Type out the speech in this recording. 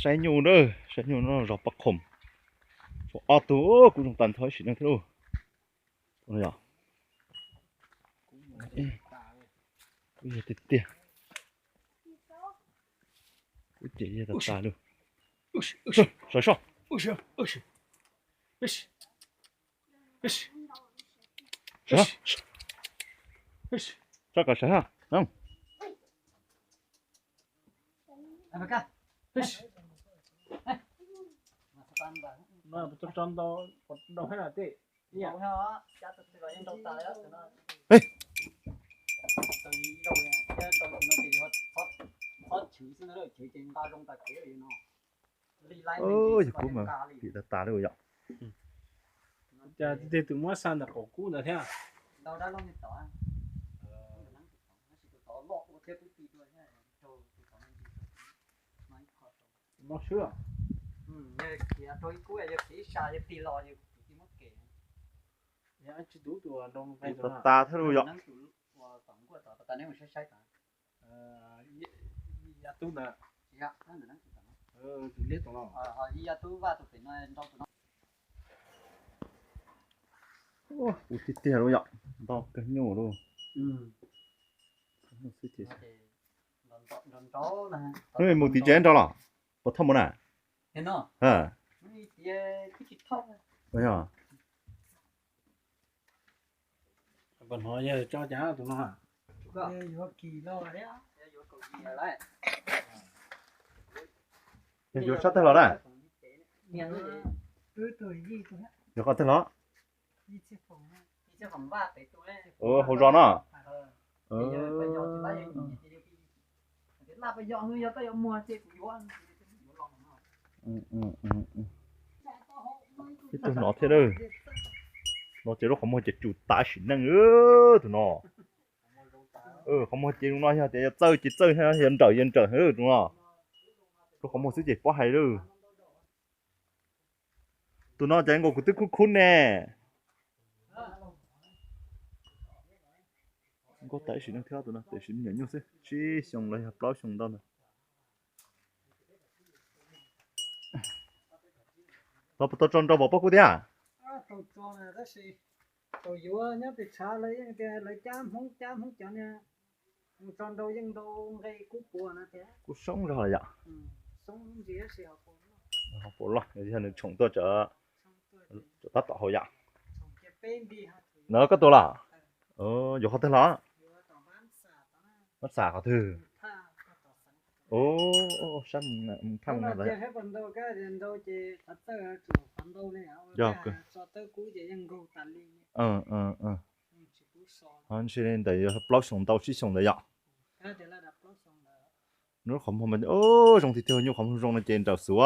Saib nyuj na, saib nyuj no zog paj khoom. Tshuav ob tug, kuj zoo tag nrho ib sim neej thiab lauj. Kuj yog tiag tiag. Kuj ces yog tas tas lauj. Sawv soj. Sawv, soj kom sawv ha. Yog kuv mas vim tas tas li yom. Cas tej tus muab xa ntawm qaum kub ntawd thiab? Mob swb. Tsis tub tus nroo tas tas thiab lauj yom. Tus liab tus no. Ua tiag tiag lauj yom, nto kawg nyuj lauj. Mus tim tsev nrog los? Puas thauj mus na? Yog. Yog yuav sab tawg los na? Yog qhov twg los? Hauv zos no. Ib tug no thiab. No ces lub qhov muag ces tsum tas sim neej tus no. Qhov muag ces zoo no yog tias yog txawj ces txawj, yog nrawm yog nrawm tus no. Lub qhov muag xwb ces pob hais lawm. Tus no ces nkaus kuv twb khub khub ne. Nkauj tas ib sim neej thiab tus no, tiam sis me nyuam nyuj xwb, tsib xyoo los yog plaub xyoo ntau ntag. Tau tso nrau pov pob kub thiab? Tau tso na, tab sis thaum yuav nyob pem tshav lawv yeej tias lawv cab Hmoob cab Hmoob cov niag mus tso nrau yeej nrau nqe kub puas no tias. Kub soob zog los yom. Soob ntsis tab sis ho puas loj, yog nws tshoom tuaj tsam tab tom haus yom. No koj tua los? Yuav qhov twg los? Mab xam qhov twg? Sab phaj no los yog. Yog. Ntshe li ntawm yog plaub xyoo ntau tsib xyoo ntawd yom. Nws qhov muag zoo tiag tiag, nyuj qhov muag zoo no ces nrawm xwb.